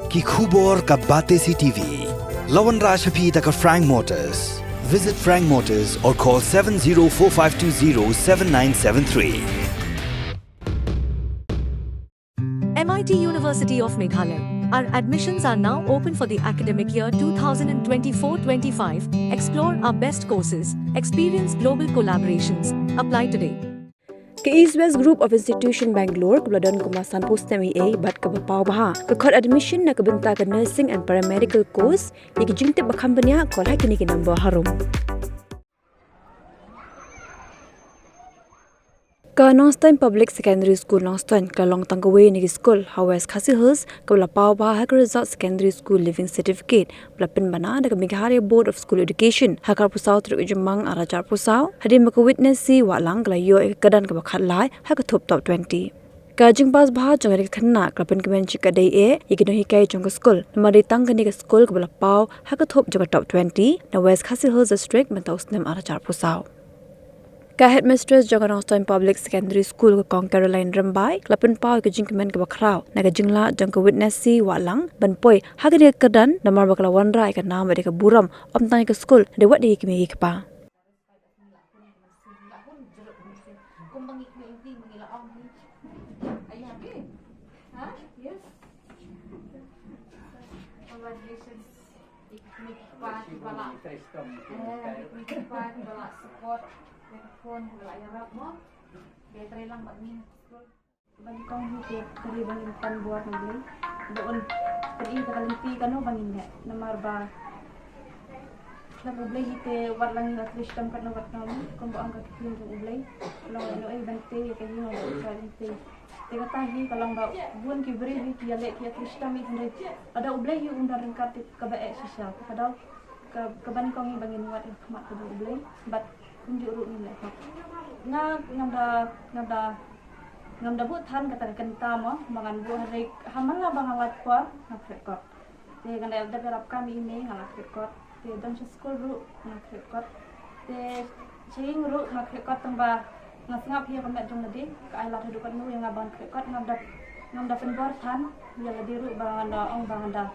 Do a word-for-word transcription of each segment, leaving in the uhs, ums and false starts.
Ki khubor ka Batesi T V. La wanrah sha phi da ka Frank Motors. Visit Frank Motors or call seven zero four five two zero seven nine seven three. M I T University of Meghalaya. Our admissions are now open for the academic year two thousand twenty-four twenty-five. Explore our best courses, experience global collaborations. Apply today. Ka East West Group of Institution Bangalore, kaba la don kumba sanphew snem ei ei bad kaba paw bha, ka khot admission na ka bynta ka nursing and paramedical course. Ïa ki jingtip ba kham bniah, call ha kine ki number harum. Ka Nongstoiñ Public Secondary School Nongstoiñ ka la long tang kawei na ki skul ha West Khasi Hills kaba la paw bha ha ka result Secondary School Leaving Certificate ba la pynbna da ka Meghalaya Board of School Education ha ka arphew saw tarik u Jymmang arhajar arphew saw, hadien ba ka Witness C Wahlang ka la ïoh ïa ka kyrdan kaba khatlai ha ka thup top twenty. Ka jingpass bha jong kane ka khynnah ka la pynkmen shikatdei eh ïa ki nonghikai jong ka skul, namar dei tang kane ka skul kaba la paw ha ka thup jong ka top twenty na West Khasi Hills District mynta u snem arhajar arphew saw. Ka headmistress jong ka Nongstoiñ Public Secondary School, ka Kong Caroline Rymbai, ka la pynpaw ïa ka jingkmen kaba khraw na ka jinglah jong ka Witness C Wahlang ban poi ha kane ka kyrdan, namar ba ka la wanrah ïa ka nam bad ïa ka burom ym tang ïa ka skul, hynrei wat ïa ki kmie ki kpa. Congratulations. Ïa ki kmie ki kpa kiba la, eh, ïa ki kmie ki kpa kiba la support ïa ka khun, kiba la ïarap mo. Ba trei lang bad ngi ha skul. Ba nyngkong hi te ka dei ba ngin pan bor na U Blei. Ba un pyni ïa ka lynti kano ba ngin leh. Namar ba na U Blei hi te wat la ngi la trei shitom katno katno, kumba ong ka ktien jong U Blei, long ïa u ei ban tei ïa ka ïing u ba u trai ban tei. Te kata hi ka long ba bun ki briew hi ki ïaleh ki ïatrei shitom hi, hynrei lada U Blei hi um don ryngkat te kaba eh shisha. Te ka daw ka, kaba nyngkong hi ba ngin wad ïa ka khmat ka jong U Blei bad kumjuh ruh ngin leh hok. Nga, ngam da, ngam da, ngam da buh than kata ka kynta mo ba ngan buh, hynrei ha man la ba nga wad por nga khreh kot. Te ngan da dep ïarap kam ïa i mei nga la khreh kot. Te don sha skul ruh nga khreh kot. Te sha ïing ruh nga khreh kot, tang ba nga sngap hi ïa ka met jong lade ka ai lad haduh katno ïa nga ban khreh kot. Ngam da, ngam da pynbor than ïa lade ruh ba ngan da ong ba ngan da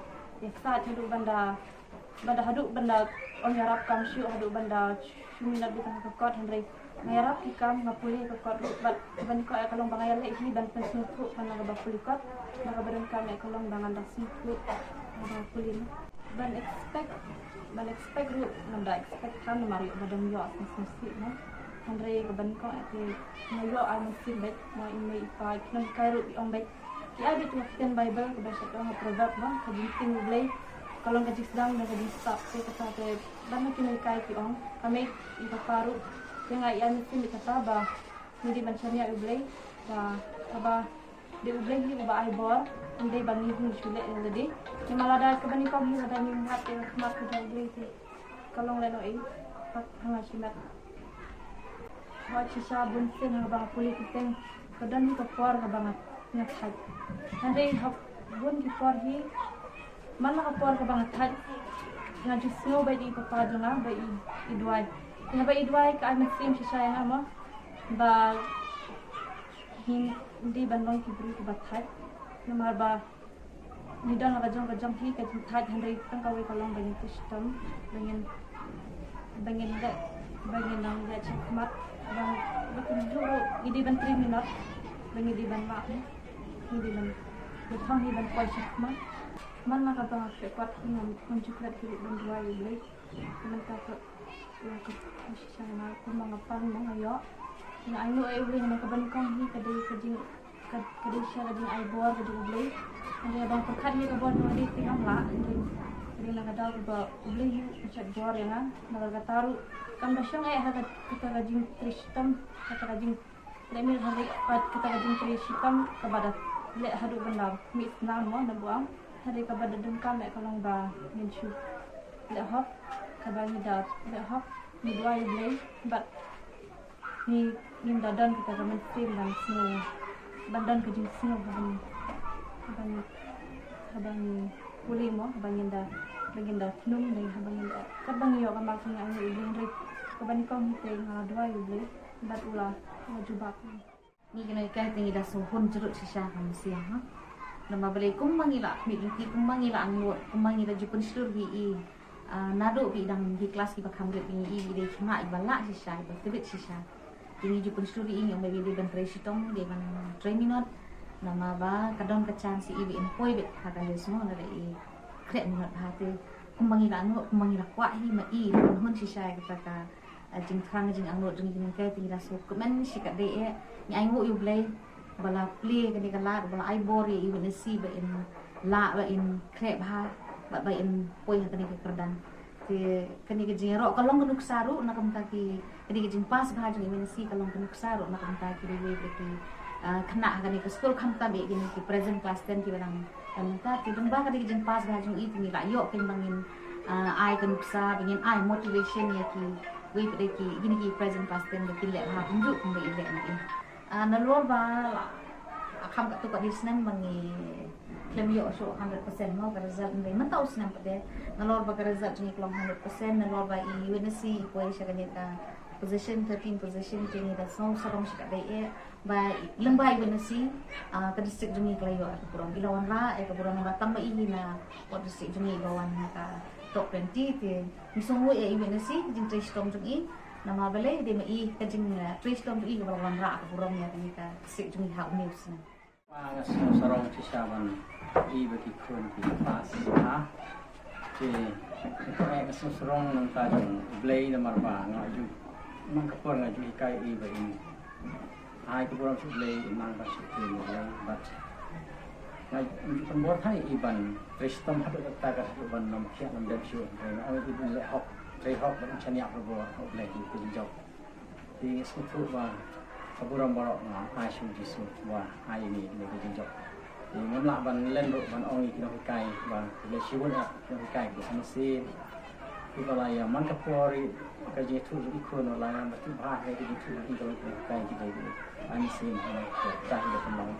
ïaksaid haduh ban da, ban da haduh ban da ong ïarap kam shuh, haduh ban da shu minot beit tang ha ka kot, hynrei nga ïarap ki kam, nga pule ka kot ruh bad ban ïa ka long ba nga ïaleh hi ban pynsngewthuh ban na kaba pule kot, na kaba donkam ïa ka long ba ngan da sngewthuh, ngan da pule noh. Ban expect, ban expect ruh ngam da expect than namar ïoh ba dang ïoh sngewsih noh. Hynrei kaba nyngkong ïa te nga ïoh ai mynsiem beit, mo, i mei i pa, ki nonghikai ruh ki ong beit. Ki ai beit ka ktien Baibl kaba shait ong ha Proverb ba ka jingtieng U Blei ka long ka jingsdang da ka jingstad, te kata te ban ma ki nonghikai ki ong, ka mei i papa ruh, te nga ïa mynsiem ïa kata ba ngi dei ban shaniah U Blei, ba haba dei U Blei hi uba ai bor, ym dei ba ngi hi ngi shu leh ïa lade. Namar lada kaba nyngkong hi lada ngim wad ïa ka khmat ka jong U Blei te ka long lehnohei, pat ha nga shimet. Hooid shisha bun sien haba nga pule kyrteng ka don hi ka por kaba nga, nga thait. Hynrei ha bun ki por hi, man la ka por kaba nga thait, nga ju sngew ba i papa jong nga ba i, i duwai. Te haba i duwai ka ai mynsiem shisha ïa nga mo ba ngin dei ban long ki briew kiba thait. Namar ba ngi don la ka jong ka jong hi ka jingthait, hynrei tang kawei ka long ba ngin trei shitom, ba ngin, ba ngin leh, ba ngin nang leh shakhmat, ba, ba kumjuh ruh ngi dei ban trei minot, ba ngi dei ban lah, ngi dei ban, ba thong hi ban poi shakhmat. Man la kaba nga khreh kot hi ngam, ngam ju klet hi ruh ban duwai ïa U Blei. Mynta ka, ïa ka, ka shisha nga kumba nga pang mo nga ïoh. Nga ai nguh ïa U Blei namar kaba nyngkong hi ka dei ka jing, ka, ka dei shisha ka jingai bor ka jong U Blei. Hynrei haba nga pyrkhat ïa ka bor jong lade te ngam lah, hynrei ka dei na ka daw kaba U Blei hi u shait bor ïa nga. Namar kata ruh kam da shong eh ha ka, kata ka jingtrei shitom, kata ka jing Leh mih hynrei pat kata ka jingtrei shitom kaba da leh haduh ban da mih snam mo, na buain hynrei kaba da donkam eh ka long ba ngin shu leh hok, kaba ngi da leh hok ngi duwai ïa U Blei bad ngi, ngim da don kata ka mynsiem ban sngew, ban don ka jingsngew haba ngi, haba ngi, haba ngi pule mo, haba ngin da, ba ngin da pynlong dei, haba ngin da, katba ngi ïoh ka mark ngi ainguh ïa U Blei hynrei kaba nyngkong hi te nga la duwai ïa U Blei. Bad u la, u la jubab. Ngi ki nonghikai te ngi da sngewhun jrut shisha ka mynsiem, ha. Namar balei kumba ngi la khmih lynti, kumba ngi la angnud, kumba ngi la ju pynshlur hi i. Ah, naduh ba i dang ki klas kiba kham rit ba ngi i, i dei i khynnah iba lah shisha, iba tbit shisha. Te ngi ju pynshlur i, ngi ong ba i dei ban trei shitom, dei ban trei minot. Namar ba ka don ka chance i ba in poi beit ha ka jingmut, lada i khreh minot bha te. Kumba ngi la angnud, kumba ngi la kwah hi, ma i la hun shisha ïa kata ka, ah, jingthrang jingangnud jong ngi, te ngi la sngewkmen shikatdei eh. Ngi ainguh ïa U Blei ba la plie kane ka lad, ba la ai bor ïa i Witness C ba in lah, ba in khreh bha, ba, ba in poi ha kane ka kyrdan. Te kane ka jingïaroh ka long ka nuksa ruh na ka bynta ki, kane ka jingpass bha jong i Witness C ka long ka nuksa ruh na ka bynta kiwei pat ki, ah, khynnah ha kane ka skul, khamtam ïa kine ki present class ten kiba dang, dang mynta. Te lyngba kane ka jingpass bha jong i te ngi la ïoh kein ba ngin, ah, ai ka nuksa, ba ngin ai motivation ïa kiwei pat ki, kine ki present class ten ba kin leh bha kumjuh kumba i leh na i. Ah, nalor ba la kham katto katne snem ba ngi khlem ïoh shuh hundred percent mo ka result, hynrei mynta u snem pat de nalor ba ka result jong ngi ka long hundred percent, nalor ba i Witness C i poi sha kane ka position, thirteen position, te ngi da sngew sarong shikatdei eh ba lyngba i Witness C, ah, ka district jong ngi ka la ïoh ïa ka burom, i la wanrah ïa ka burom, ba tang ba i hi na pdeng district jong ngi i la wan ha ka top twenty. Te ngi sngewnguh ïa i Witness C, ka jingtrei shitom jong i. Namar balei, dei ma i ka jing, eh, trei shitom jong i kaba la wanrah ka burom ïa kane ka district jong ngi ha une u snem. Ba nga sngew sarong shisha ban i ba ki khun ki pass bha. Te nga sngew sarong na ka bynta jong U Blei namar ba nga ju, man ka por nga ju hikai i ba in ai ka burom sha U Blei, in nang ban sngewthuh ïa U Blei, bad nga ju pynbor than ïa i ban trei shitom haduh katta ka, haduh ban nym khiah nym dem shuh. Nga ong i ban leh hok, trei hok bad shaniah ha U Blei, ha ka jingjop. Te nga sngewthuh ba ka burom baroh nga ai sha U Jisu ba ai ïa ngi kane ka jingjop. Te ngam lah ban len ruh ban ong ïa ki nonghikai ba ki la shibun ïa ki nonghikai ki mynsiem. Kiba la ïa man ka por ïa ka jingïathuh jong i khun, la ïa ba tu bha ïa ka jingïathuh jong i, ka long ka jinghikai ki dei ki ai mynsiem ha ka, ka hi da ka long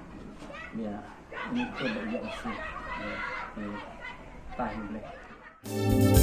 ïa i khun da ïa mynsiem. Ïa, ïa, ta hi Blei.